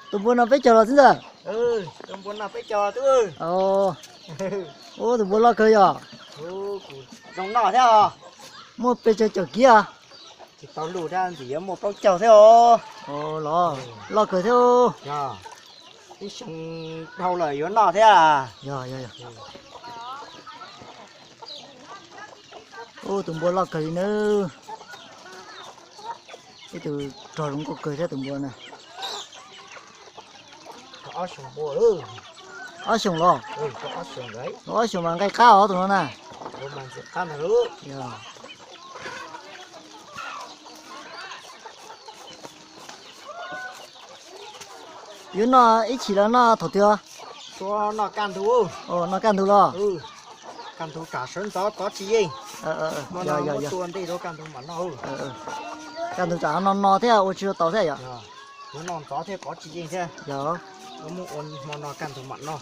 Tus npua no peb caug los xwb ntag. Ub, tus npua loj kawg yog. Muaj pes tsawg caum kib? Tsis tau luj thiab, ntxim yuav muaj plaub caug thiab os. Los loj kawg thiab. Ib xyoo dhau lawm yuav noj thiab. Yog, yog, yog. Ub, tus npua loj kawg li nawb. Ib tug rog zoo nkauj kawg thiab tus npua na. Ob xyoos los? Ob xyoos mas nqaij qab os tus no na. Yuav noj ib chim los noj thaum twg? Noj kaj ntug los? Kaj ntug tsam sawv ntxov kov tsis yeej. Kaj ntug tsam no no thiab ua tsis tau thiab yom. Yuav noj ntxov thiab kov tsis yeej thiab. Yog. Muab ua hmo no kaj ntug mam noj.